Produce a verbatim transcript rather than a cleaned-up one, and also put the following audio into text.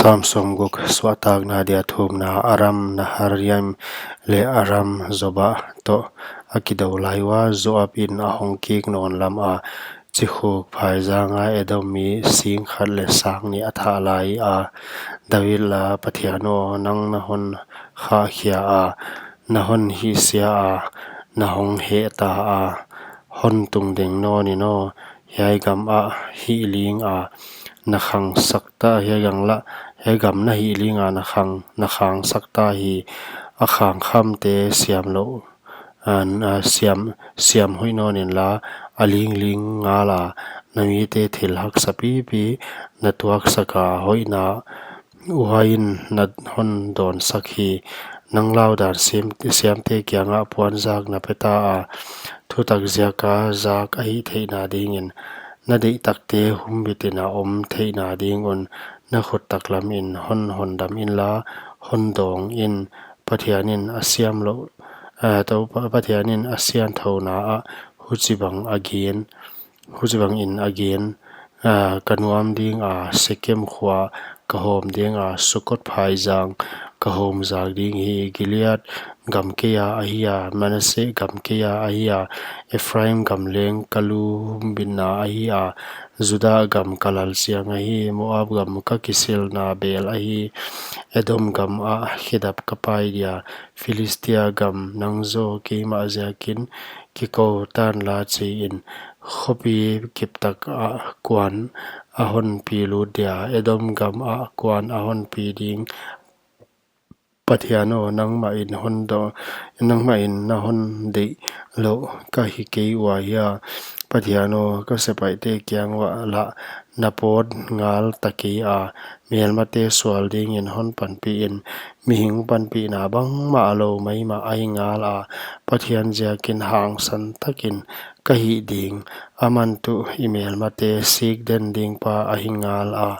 Tam sawmguk. Suahtakna dia thumna. Aram Naharaim leh Aram Zoba toh a kidou lai ua, Joab in a hong kik nawn lam a, Chikhuk phaizang a Edom mi sing khat leh sang nih a thah lai a. David la Pathian aw, nang na hon khahkhia a, na hon hihsia a, na hong hehta a, hon tungding nawn in aw, hiai gam ah hihling a na khangsak ta, hiai gam lah, hiai gam na hihling a na khang, na khangsak ta hi. A khangkhamte siam lou, a, a siam, siam hoih nawn inla, a lingling ngal a, na mite thil haksa pipi na tuaksak a, hoihna uain na hon dawnsak hi. Nang laudan siam, siamte kiangah puanzak na pe ta a, thutak ziaka zak a hih theihna dingin, na deihtakte humbit in a om theihna ding un, na khut taklam in hon hondam inla, hon dawng in. Pathian in a siam lou, eh, Toupa, Pathian in a siangthouna ah huchibang a gen, huchibang in a gen, ah, ka nuam ding a, Sekem khua ka hawm ding a, Sukot phaizang ka hawm zak ding hi. Gilead gam kei a ahi a, Manasseh gam kei a ahi a, Ephraim gam leng ka lu humbitna ahi a, Judah gam ka lalchiang ahi, Moab gam ka kisilna bel ahi, Edom gam ah khedap ka pai dia, Philistia gam nang zaw keimah ziakin kikou tan la chi in, khopi kiptak ah kuan a hon pi lut dia, Edom gam ah kuan a hon pi ding. Pathian aw, nangmah in hon do, nangmah in na hon deih lou ka hi kei ua hia? Pathian aw, ka sepaihte kiang uah lah na pawt ngal ta kei a, melmate sual dingin hon panpih in, mihing panpihna bangmah lou maimah ahi ngal a, Pathian ziakin hangsan takin ka hih ding, aman tuh i melmate sik den ding pa ahi ngal a.